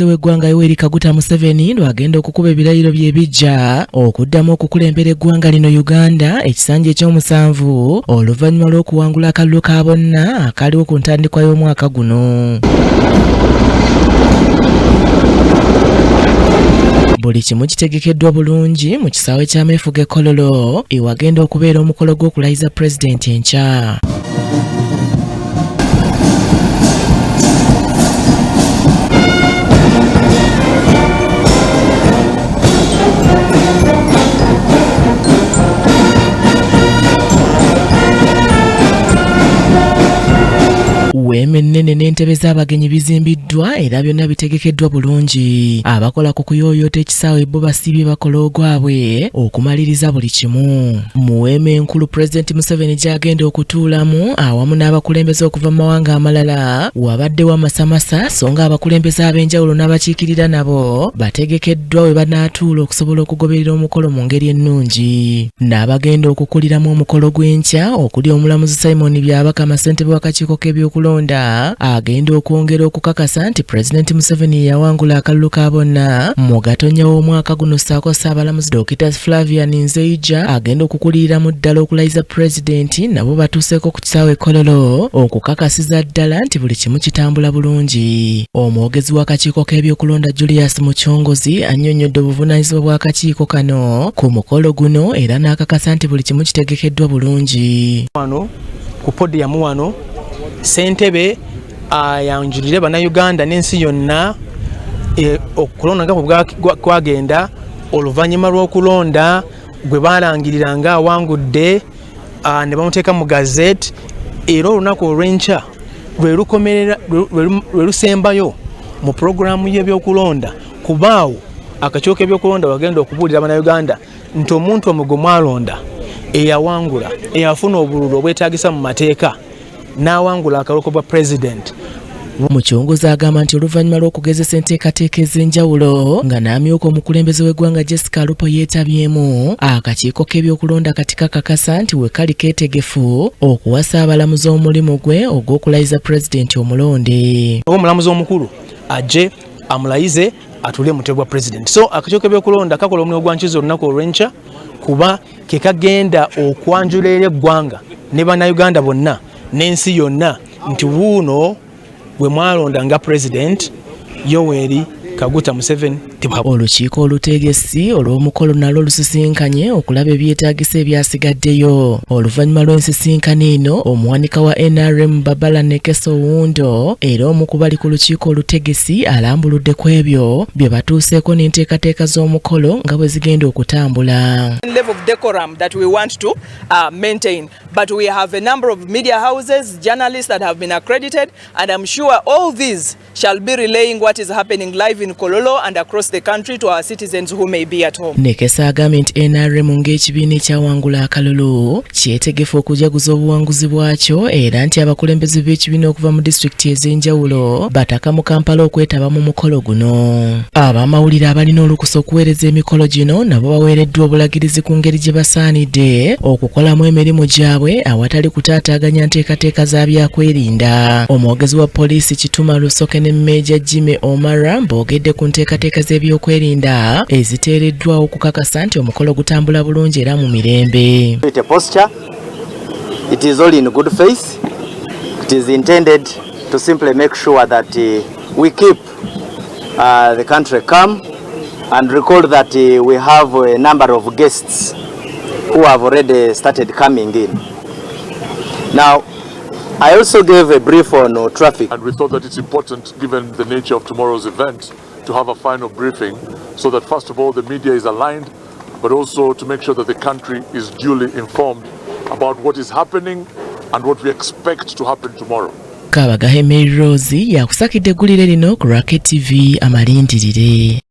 W'eggwanga Yoweri Kaguta Museveni lwagenda okukuba ebirayiro bye bijja okuddamu okukulembera eggwanga lino Uganda ekisanja ekyomusanvu oluvannyuma lw'okuwangula akalulu ka bonna akaliwo ku ntandikwa y'omwaka guno. Buli kimu kitegekeddwa bulungi mu kisaawe ky'ameefuga e Kololo ewagenda okubeera omukolo gw'okulayiza pulezidenti enkya. Weema ennene n'entebe z'abagenyi bizimbiddwa era byonna bitegekeddwa bulungi. Abakola ku kuyooyoota ekisaawe bo basiibye bakola ogwabwe okumaliriza buli kimu. Mu weema enkulu Pulezidenti Museveni gy'agenda okutuulamu awamu n'abakulembeze okuva mu mawanga amalala wabaddewo amasamasa, so nga abakulembeze ab'enjawulo n'abakiikirira nabo bategekeddwa we banaatuula okusobola okugoberera omukolo mu ngeri ennungi. N'abagenda okukuliramu omukolo gw'enkya okuli omulamuzi Simon Byabakama ssentebe w'akakiiko k'ebyokulonda agenda okwongera okukakasa nti Pulezidenti Museveni ye yawangula akalulu ka bonna mu Gatonnya w'omwaka guno ssaako Ssaabalamuzi Dokita Flavian Nzeija agenda okukuliriramu ddala okulayiza Pulezidenti nabo batuuseeko ku kisaawe e Kololo okukakasiza ddala nti buli kimu kitambula bulungi. Omwogezi w'akakiiko k'ebyokulonda Julius Muchunguzi annyonnyodde obuvunaanyizibwa bw'akakiiko kano ku mukolo guno era n'akakasa nti buli kimu kitegekeddwa bulungi. Wano ku podiyamu wano ssentebe ayanjulire bannayuganda n'ensi yonna okulonda nga bwe kwagenda oluvannyuma lw'okulonda gwe baalangirira nga awangudde ne bamuteeka mu gazette, era olunaku olw'enkya lwe lusembayo mu pulogulaamu y'ebyokulonda, kubaawo akakiiko k'ebyokulonda wagenda okubuulira bannayuganda nti omuntu omwe gwe mwalonda eyawangula, eyafuna obululu obwetaagisa mu mateeka n'awangula akalulu bwa pulezidenti. Muchunguzi agamba nti oluvannyuma lw'okugezesa enteekateeka ez'enjawulo nga n'amyuka omukulembeze w'eggwanga Jessica Alupo yeetabyemu, akakiiko k'ebyokulonda kati kakakasa nti we kali keetegefu okuwa Ssaabalamuzi omulimu gwe ogw'okulayiza pulezidenti omulonde. Omulamuzi omukulu ajje amulayize atule mutwe gwa pulezidenti. So akakiiko k'ebyokulonda kakola omulimu gwa nkizo olunaku olw'enkya kuba ke kagenda okwanjula eri eggwanga ne bannayuganda bonna n'ensi yonna nti wuuno gwe mwalonda nga pulezidenti Yoweri Kaguta Museveni. Olukiiko olutegesi olw'omukolo nalwo lusisinkanye okulaba ebyetaagisa ebyasigaddeyo. Oluvannyuma lw'ensisinkano eno, omuwanika wa NRM Babala Nekesa Owundo era omu ku bali ku lukiiko olutegesi alambuludde ku ebyo bye batuuseeko n'enteekateeka z'omukolo nga bwe zigenda okutambula. Level of decorum that we want to maintain. But we have a number of media houses, journalists that have been accredited, and I'm sure all these shall be relaying what is happening live in Kololo and across the country to our citizens who may be at home. Nekesa agambye nti NRM ng'ekibiina ekyawangula akalulu kyetegefu okujaguza obuwanguzi bwakyo era nti abakulembeze b'ekibiina okuva mu disitulikiti ez'enjawulo bataka mu Kampala okwetaba mu mukolo guno. Abamawulire abalina olukusa okuweereza emikolo gino nabo baweereddwa obulagirizi ku ngeri gye basaanidde okukolamu emirimu gyabwe awatali kutaataaganya nteekateeka za byakwerinda. Omwogezi wa poliisi Kituma Lusoke ne Meeja Jimmy Omara boogedde ku nteekateeka z'ebyokwerinda eziteereddwawo okukakasa nti omukolo gutambula bulungi era mu mirembe. It is all in good faith. It is intended to simply make sure that we keep the country calm, and recall that we have a number of guests who have already started coming in. Now, I also gave a brief on traffic. And we thought that it's important, given the nature of tomorrow's event, to have a final briefing so that first of all the media is aligned, but also to make sure that the country is duly informed about what is happening and what we expect to happen tomorrow. Kabagahe Mary Rose yakusakidde eggulire lino ku Rocket TV amalindirire.